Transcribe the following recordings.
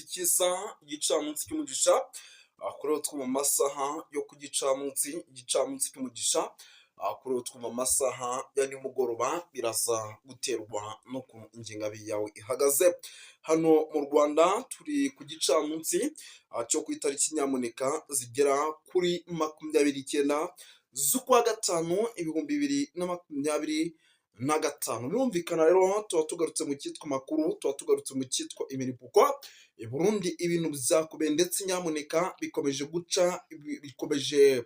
Cyiza, igicamunsi cy'umugisha kuri two mu masaha yo ku gicamunsi, igicamunsi cy'umugisha kuri two mu masaha ya nimugoroba, biraza guterwa n'ukuntu ingengabihe yawe ihagaze. Hano mu Rwanda turi ku gicamunsi cyo ku itariki nyamuneka zigera kuri 29 z'ukwa gatanu 2025. Birumvikana rero tuba tugarutse mu cyitwa amakuru, tuba tugarutse mu cyitwa imiripuko. I Burundi ibintu byakomeye, ndetse nyamuneka bikomeje guca, bikomeje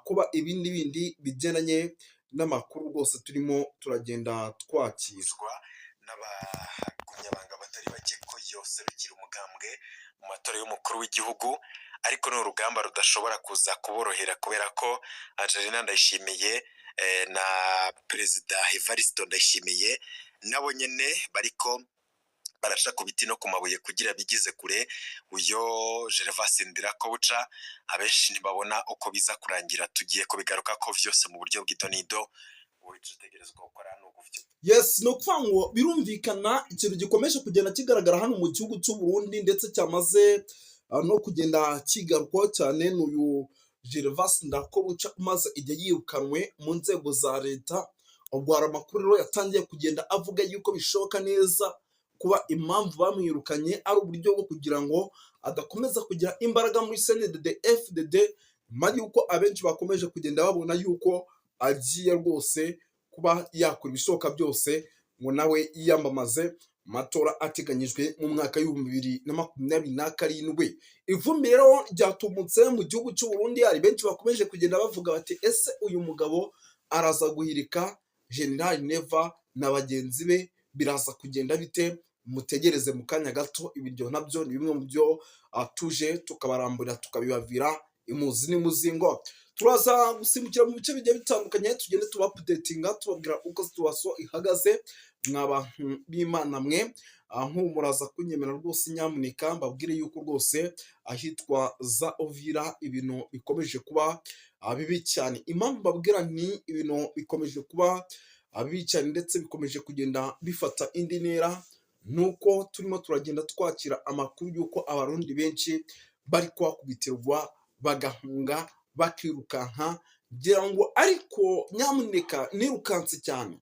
kuba ibindi bindi bigendanye n'amakuru rwose turimo turagenda twakira. N'abagumyabanga batari bake ko yoserukira umugambwe mu matora y'umukuru w'igihugu, ariko ni urugamba rudashobora kuza kuborohera kubera ko Angelina Ndayishimiye na Perezida Evariste Ndayishimiye nabo nyene bariko baraca ku biti no ku mabuye kugira bigize kure uyo Gervas Ndirakobuca. Abenshi ntibabona uko biza kurangira. Tugiye kubigaruka ko vyose mu buryo bw'idonido. Wowe ico utegerezwa gukora ni ugufya. Yes, ni ukuvuga ngo birumvikana ikintu gikomeje kugenda kigaragara hano mu gihugu cy'u Burundi, ndetse cyamaze no kugenda kigarukwaho cyane, ni uyu Gervas Ndirakobuca umaze igihe yirukanwe mu nzego za leta. Ubwo hari amakuru rero yatangiye kugenda avuga yuko bishoboka neza kuba impamvu bamwirukanye ari uburyo bwo kugira ngo adakomeza kugira imbaraga muri CNDD FDD, nyuma y'uko abenshi bakomeje kugenda babona yuko agiye rwose kuba yakora ibishoboka byose ngo nawe yiyamamaze mu matora ateganyijwe mu mwaka w'2027. Ivumbi rero ryatumutse mu gihugu cy'u Burundi. Hari benshi bakomeje kugenda bavuga bati: "Ese uyu mugabo araza guhirika General Neva na bagenzi be? Biraza kugenda bite?" Mutegereze mu kanya gato, ibiryo nabyo ni bimwe mu byo tuje tukabaramburira, tukabibavira imuzi n'imuzingo. Turaza gusimbukira mu bice bigiye bitandukanye, tugende tubaupdatinga, tubabwira uko situation ihagaze. Mwa bantu b'Imana mwe, nk'ubu muraza kunyemera rwose nyamuneka mbabwire yuko rwose ahitwa za Uvira ibintu bikomeje kuba bibi cyane. Impamvu mbabwira ni ibintu bikomeje kuba bibi cyane ndetse bikomeje kugenda bifata indi ntera, nuko turimo turagenda twakira amakuru y'uko Abarundi benshi bari kuhakubitirwa, bagahunga, bakirukanka. Ngira ngo ariko nyamuneka nirukanse cyane.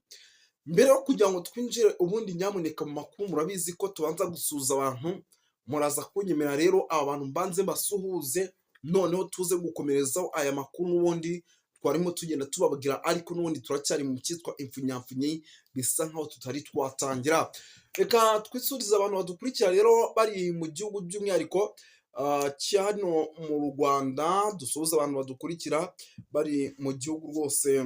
Mbere yo kugira ngo twinjire ubundi nyamuneka mu makuru, murabizi ko tubanza gusuhuza abantu. Muraza kunyemera rero aba bantu mbanze mbasuhuze, noneho tuze gukomerezaho aya makuru n'ubundi twarimo tugenda tubabwira, ariko n'ubundi turacyari mu cyitwa impfunyapfunyi, bisa nkaho tutari twatangira. Reka twisurize abantu badukurikira rero bari mu gihugu, by'umwihariko cya hano mu Rwanda. Dusuhuze abantu badukurikira bari mu gihugu rwose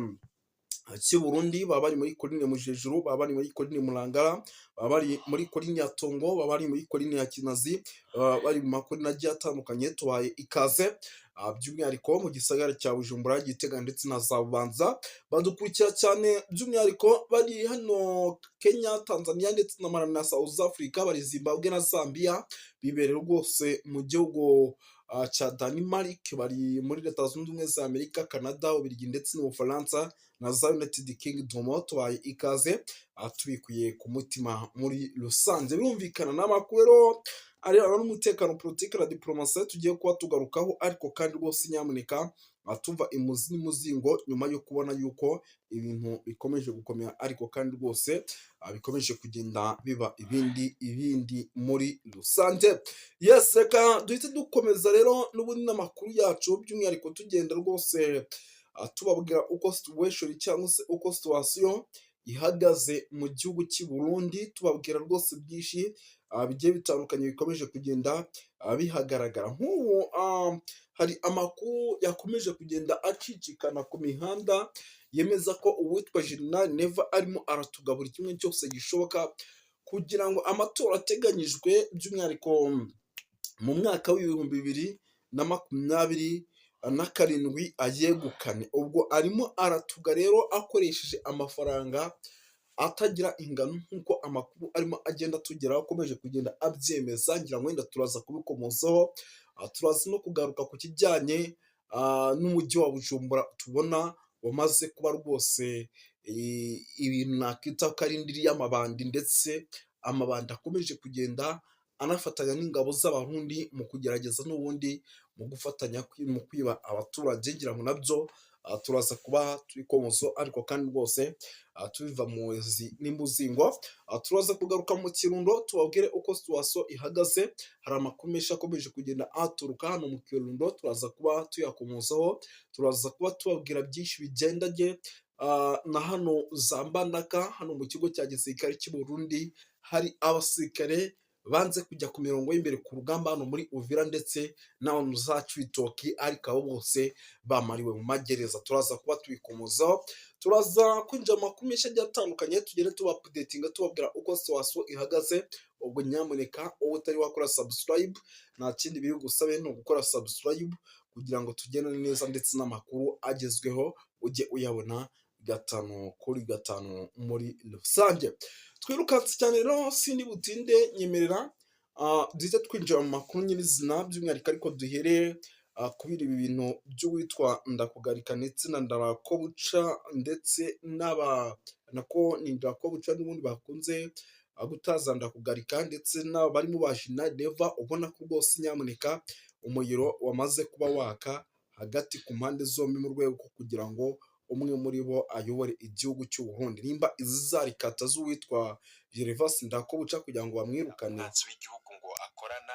cy'i Burundi, baba bari muri Colline Mujejuru, baba bari muri Colline Murangara, baba bari muri Colline ya Tongo, baba bari muri Colline ya Kinazi, baba bari mu macolline agiye atandukanye. Tubaye ikaze by'umwihariko mu gisagara cya Bujumbura, Gitega ndetse na za Bubanza. Badukurikira cyane by'umwihariko bari hano Kenya, Tanzania ndetse na Malawi na South Africa, bari Zimbabwe na Zambia, bibereye rwose mu gihugu cya Denmark, bari muri Leta Zunze Ubumwe za Amerika, Canada, Ububiligi ndetse n'Ubufaransa na za United Kingdom. Tubaye ikaze tubikuye ku mutima muri rusange. Birumvikana n'amakuru rero arebana n'umutekano, politiki na diplomasi tugiye kuba tugarukaho, ariko kandi rwose nyamuneka tuva imuzi n'imuzingo nyuma yo kubona yuko ibintu bikomeje gukomera, ariko kandi rwose bikomeje kugenda biba ibindi ibindi muri rusange. Yes, reka duhite dukomeza rero n'ubundi n'amakuru yacu, by'umwihariko tugenda rwose tubabwira uko situation cyangwa se uko situation ihagaze mu gihugu cy'i Burundi, tubabwira rwose byinshi bigiye bitandukanye bikomeje kugenda bihagaragara. Nk'ubu hari amakuru yakomeje kugenda acicikana ku mihanda yemeza ko uwitwa General Neva arimo aratuga buri kimwe cyose gishoboka kugira ngo amatora ateganyijwe by'umwihariko mu mwaka w'2027 ayegukane. Ubwo arimo aratuga rero akoresheje amafaranga atagira ingano, nk'uko amakuru arimo agenda atugeraho akomeje kugenda abyemeza. Ngira ngo wenda turaza kubikomozaho, turaza no kugaruka ku kijyanye n'umujyi wa Bujumbura tubona wamaze kuba rwose ibintu nakita ko ari indiri y'amabandi, ndetse amabandi akomeje kugenda anafatanya n'ingabo z'Abarundi mu kugerageza n'ubundi mu gufatanya mu kwiba abaturage. Ngira ngo nabyo turaza kuba tubikomozo, ariko kandi rwose tubiva muzi n'imbuzingo. Turaza kugaruka mu Kirundo, tubabwire uko situation ihagaze. Hari amakuru menshi akomeje kugenda aturuka hano mu Kirundo, turaza kuba tuyakomozaho, turaza kuba tubabwira byinshi bigendanye na hano za Mbandaka. Hano mu kigo cya gisirikare cy'u Burundi hari abasirikare banze kujya ku mirongo y'imbere ku rugamba hano muri Uvira ndetse n'abantu za Cibitoki, ariko abo bose bamariwe mu magereza. Turaza kuba tubikomozaho, turaza kwinjira mu makuru menshi agiye atandukanye, tugende tuba updatinga, tubabwira uko situation ihagaze. Ubwo nyamuneka, wowe utari wakora subscribe, nta kindi biri bugusabe ni ugukora subscribe kugira ngo tugendane neza, ndetse n'amakuru agezweho ujye uyabona 5 kuri 5 muri rusange. Twirukanse cyane rero, sindi butinde, nyemerera duhite twinjira mu makuru nyirizina, by'umwihariko ariko duhere kubera ibi bintu by'uwitwa Ndakugarika ndetse na Ndarakobuca, ndetse n'aba nako ni Ndarakobuca n'ubundi bakunze gutaza Ndakugarika, ndetse n'abarimo ba Jenerali Neva. Ubona ko rwose nyamuneka umuriro wamaze kuba waka hagati ku mpande zombi mu rwego rwo kugira ngo umwe muri bo ayobore igihugu cy'u Burundi. Nimba izi zari kata z'uwitwa Gervas Ndakobuca kugira ngo bamwirukane. Umwansi w'igihugu ngo akorana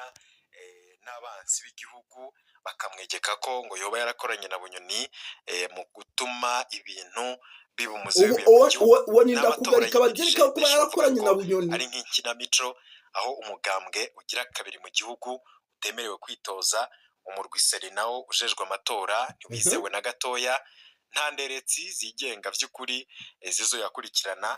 n'abansi b'igihugu, bakamwegeka ko ngo yoba yarakoranye na Bunyoni mu gutuma ibintu biba umuze Ubu mu uwo gihugu. uwo uwo ni N'amatora Ndakugarika yimirije, bagereka kuba benshi bavuga yarakoranye ko na Bunyoni. ari nk'ikinamico, aho umugambwe ugira kabiri mu gihugu utemerewe kwitoza. Umurwi CENI nawo ujejwe amatora ntiwizewe na gatoya, nta nderetsi zigenga by'ukuri zizoyakurikirana,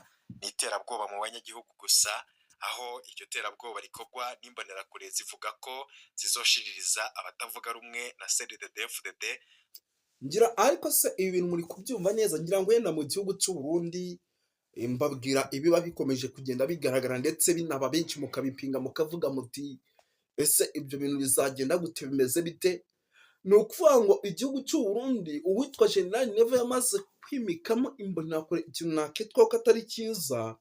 ni iterabwoba mu banyagihugu gusa, aho iryo terabwoba rikorwa n'imbonerakure zivuga ko zizoshiririza abatavuga rumwe na CNDD-FDD. Ngira ariko se ibi bintu muri kubyumva neza? Ngira ngo wenda mu gihugu cy'u Burundi mbabwira ibiba bikomeje kugenda bigaragara, ndetse binaba benshi mukabipinga, mukavuga muti: "Ese ibyo bintu bizagenda gute, bimeze bite?" Ni ukuvuga ngo igihugu cy'u Burundi, uwitwa General Neva yamaze kwimikamo imbonerakure, ikintu nakitwa ko atari cyiza,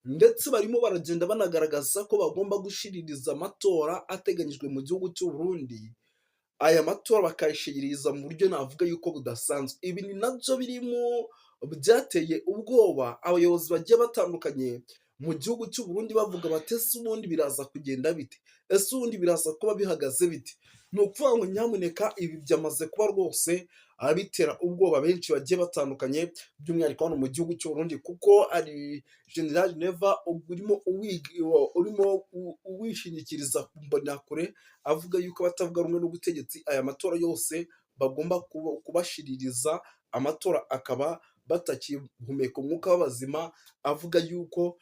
ndetse barimo baragenda banagaragaza ko bagomba gushiririza amatora ateganyijwe mu gihugu cy'u Burundi. Aya matora bakayashiririza mu buryo navuga yuko budasanzwe. Ibi ni nabyo birimo byateye ubwoba abayobozi bagiye batandukanye mu gihugu cy'u Burundi, bavuga bati: "Ese ubundi biraza kugenda bite? Ese ubundi biraza kuba bihagaze bite?" Ni ukuvuga ngo nyamuneka ibi byamaze kuba rwose abitera ubwoba benshi bagiye batandukanye, by'umwihariko hano mu gihugu cy'u Burundi, kuko ari General Neva urimo uwishingikiriza ku mbonerakure, avuga yuko abatavuga rumwe n'ubutegetsi aya matora yose bagomba kubashiririza, amatora akaba batakihumeka umwuka w'abazima, avuga yuko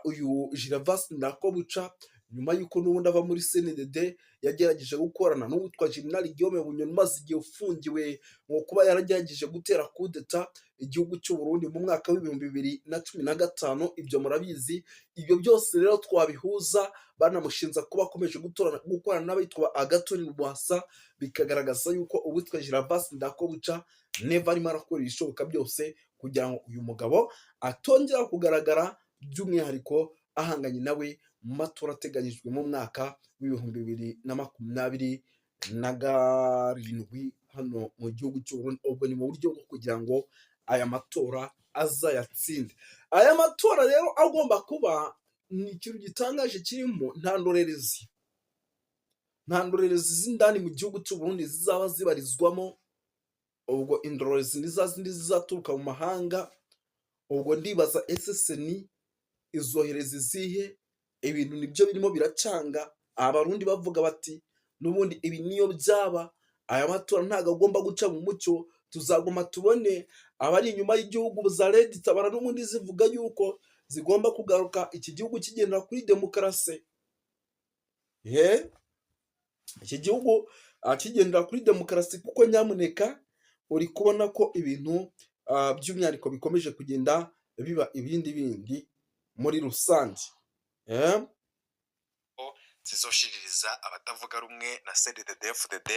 uyu Gervas Ndakobuca, nyuma y'uko n'ubundi ava muri CNDD, yagerageje gukorana n'uwitwa General Guillaume Bunyoni umaze igihe ufungiwe mu kuba yaragerageje gutera kudeta igihugu cy'u Burundi mu mwaka wa 2015. Ibyo murabizi. Ibyo byose rero twabihuza banamushinza kuba akomeje gukorana n'abitwa Agathon Rwasa, bikagaragaza yuko uwitwa Gervas Ndakobuca Neva arimo arakora ibishoboka byose kugira ngo uyu mugabo atongera kugaragara, by'umwihariko ahanganye nawe mu matora ateganyijwe mu mwaka wa 2027 hano mu gihugu cy'u Burundi. Ubwo ni mu buryo bwo kugira ngo aya matora azayatsinde. Aya matora rero agomba kuba, ni ikintu gitangaje kirimo, nta ndorerezi z'indani mu gihugu cy'u Burundi zizaba zibarizwamo. Ubwo indorerezi ni za zindi zizaturuka mu mahanga. Ubwo ndibaza: ese CENI izohereza izihe? Ibintu nibyo birimo biracanga Abarundi, bavuga bati: "N'ubundi ibi niyo byaba, aya matora ntabwo agomba guca mu mucyo, tuzaguma tubone abari inyuma y'igihugu." Za RED Tabara n'ubundi zivuga yuko zigomba kugaruka iki gihugu kigendera kuri demokarasi, ye iki gihugu kigendera kuri demokarasi, kuko nyamuneka uri kubona ko ibintu by'umwihariko bikomeje kugenda biba ibindi bindi muri rusange. Zizoshiririza abatavuga rumwe na CNDD-FDD.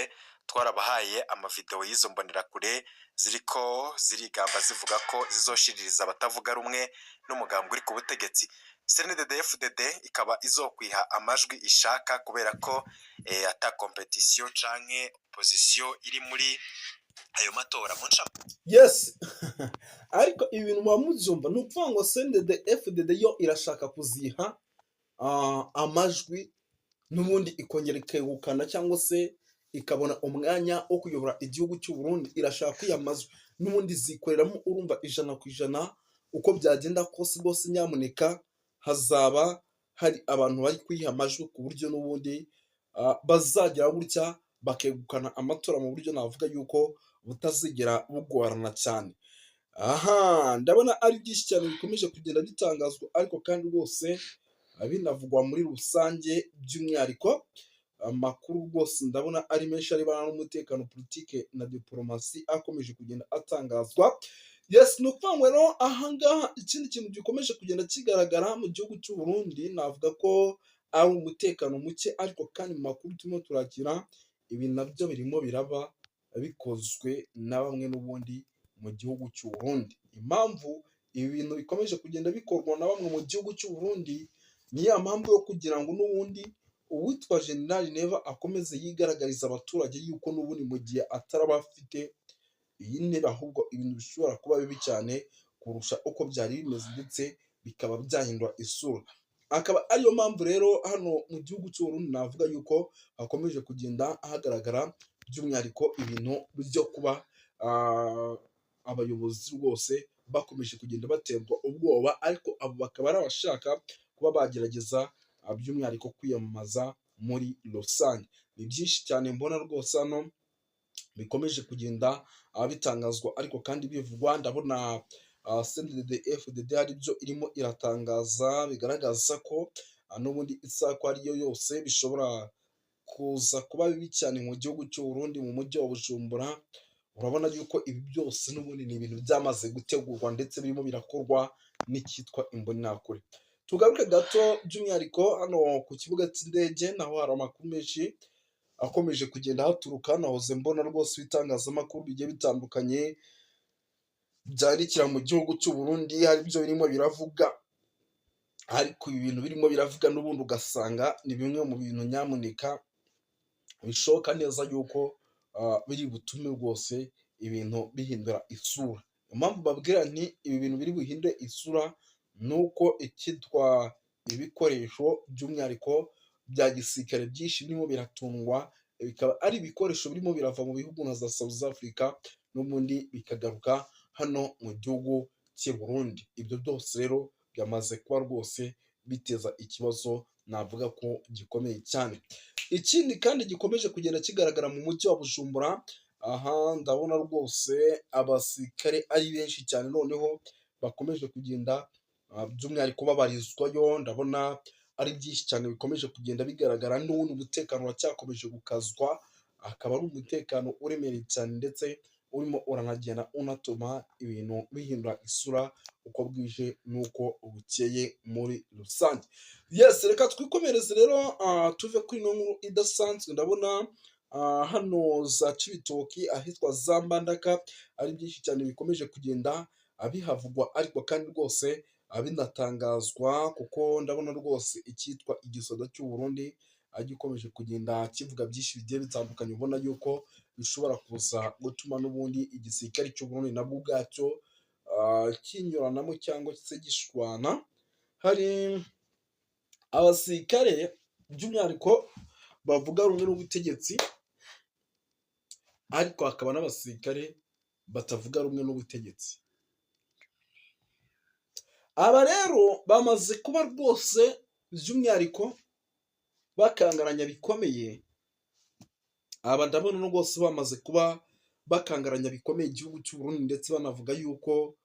Twarabahaye amavideo y'izo mbonerakure ziriko zirigamba zivuga ko zizoshiririza abatavuga rumwe n'umugambwe uri ku butegetsi. CNDD-FDD ikaba izokwiha amajwi ishaka, kubera ko ata compétition canke opposition iri muri ayo matora mu Yes, ariko ibi bintu muba mubyumva. Ni ukuvuga ngo CNDD FDD yo irashaka kuziha amajwi, n'ubundi ikongera ikegukana cyangwa se ikabona umwanya wo kuyobora igihugu cy'u Burundi. Irashaka kwiyamazwa, n'ubundi zikoreramo. Urumva, 100%, uko byagenda kose rwose, nyamuneka, hazaba hari abantu bari kuyiha amajwi, ku buryo n'ubundi bazagera gutya bakegukana amatora mu buryo navuga yuko butazigera bugorana cyane. Aha ndabona ari byinshi cyane bikomeje kugenda bitangazwa, ariko kandi rwose binavugwa muri rusange. By'umwihariko amakuru rwose ndabona ari menshi arebana n'umutekano, politike na diporomasi akomeje kugenda atangazwa. Yes, ni ukuvuga ngo rero ahangaha ikindi kintu gikomeje kugenda kigaragara mu gihugu cy'u Burundi, navuga ko ari umutekano muke. Ariko kandi mu makuru turimo turakira, ibi nabyo birimo biraba bikozwe na bamwe n'ubundi mu gihugu cy'u Burundi. Impamvu ibi bintu bikomeje kugenda bikorwa na bamwe mu gihugu cy'u Burundi ni ya mpamvu yo kugira ngo n'ubundi uwitwa General Neva akomeze yigaragariza abaturage yuko n'ubundi mu gihe ataraba afite iyi ntebe, ahubwo ibintu bishobora kuba bibi cyane kurusha uko byari bimeze, ndetse bikaba byahindura isura. Akaba ariyo mpamvu rero hano mu gihugu cy'u Burundi navuga yuko hakomeje kugenda hagaragara by'umwihariko ibintu byo kuba abayobozi rwose bakomeje kugenda baterwa ubwoba, ariko abo bakaba ari abashaka kuba bagerageza by'umwihariko kwiyamamaza muri rusange. Ni byinshi cyane mbona rwose hano bikomeje kugenda bitangazwa, ariko kandi bivugwa. Ndabona CNDD FDD hari ibyo irimo iratangaza bigaragaza ko n'ubundi isaha ko ariyo yose bishobora kuza kuba bibi cyane mu gihugu cy'u Burundi, mu mujyi wa Bujumbura. Urabona yuko ibi byose n'ubundi ni ibintu byamaze gutegurwa, ndetse birimo birakorwa n'icyitwa Imbonerakure. Tugaruke gato by'umwihariko hano ku kibuga cy'indege, naho hari amakuru menshi akomeje kugenda haturuka. Nahoze mbona rwose ibitangazamakuru bigiye bitandukanye byandikira mu gihugu cy'u Burundi hari ibyo birimo biravuga, ariko ibi bintu birimo biravuga n'ubundi ugasanga ni bimwe mu bintu nyamuneka bishoboka neza yuko biri butume rwose ibintu bihindura isura. Impamvu mbabwira nti ibi bintu biri buhindure isura ni uko icyitwa ibikoresho by'umwihariko bya gisirikare byinshi birimo biratundwa, bikaba ari ibikoresho birimo birava mu bihugu nka za South Africa, n'ubundi bikagaruka hano mu gihugu cy'i Burundi. Ibyo byose rero byamaze kuba rwose biteza ikibazo navuga ko gikomeye cyane. Ikindi kandi gikomeje kugenda kigaragara mu mujyi wa Bujumbura, aha ndabona rwose abasirikare ari benshi cyane, noneho bakomeje kugenda by'umwihariko babarizwayo. Ndabona ari byinshi cyane bikomeje kugenda bigaragara. N'ubundi umutekano uracyakomeje gukazwa, akaba ari umutekano uremereye cyane, ndetse urimo uranagenda unatuma ibintu bihindura isura uko bwije n'uko bukeye muri rusange. Yes, reka twikomereze rero, tuve kuri ino nkuru idasanzwe. Ndabona hano za Cibitoki, ahitwa za Mbandaka, ari byinshi cyane bikomeje kugenda bihavugwa, ariko kandi rwose binatangazwa, kuko ndabona rwose icyitwa igisoda cy'u Burundi gikomeje kugenda kivuga byinshi bigiye bitandukanye, ubona yuko bishobora kuza gutuma n'ubundi igisirikare cy'u Burundi nabwo ubwacyo kinyuranamo cyangwa se gishwana. Hari abasirikare by'umwihariko bavuga rumwe n'ubutegetsi, ariko hakaba n'abasirikare batavuga rumwe n'ubutegetsi. Aba rero bamaze kuba rwose by'umwihariko bakangaranya bikomeye. Aba ndabona rwose bamaze kuba bakangaranya bikomeye igihugu cy'u Burundi, ndetse banavuga yuko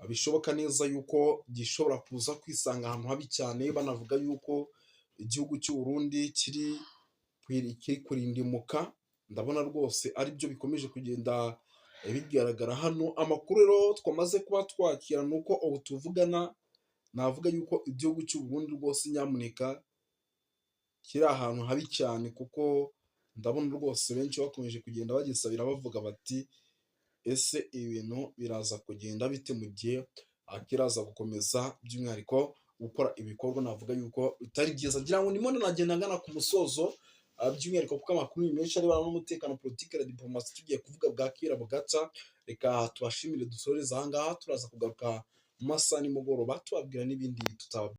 bishoboka neza yuko gishobora kuza kwisanga ahantu habi cyane, banavuga yuko igihugu cy'u Burundi kiri kurindimuka. Ndabona rwose ari byo bikomeje kugenda bigaragara hano. Amakuru rero twamaze kuba twakira ni uko ubu tuvugana navuga yuko igihugu cy'u Burundi rwose nyamuneka kiri ahantu habi cyane, kuko ndabona rwose benshi bakomeje kugenda bagisabira, bavuga bati: "Ese ibi bintu biraza kugenda bite mu gihe kiraza gukomeza by'umwihariko gukora ibikorwa navuga yuko bitari byiza. Ngira ngo ndimo nagenda ngana ku musozo, by'umwihariko kuko amakuru ni menshi arebana n'umutekano, politiki na diplomasi. Tugiye kuvuga bwakira bugacya. Reka tubashimire, dusoreze aha ngaha. Turaza kugaruka mu masaha nimugoroba tubabwira n'ibindi tutababwira.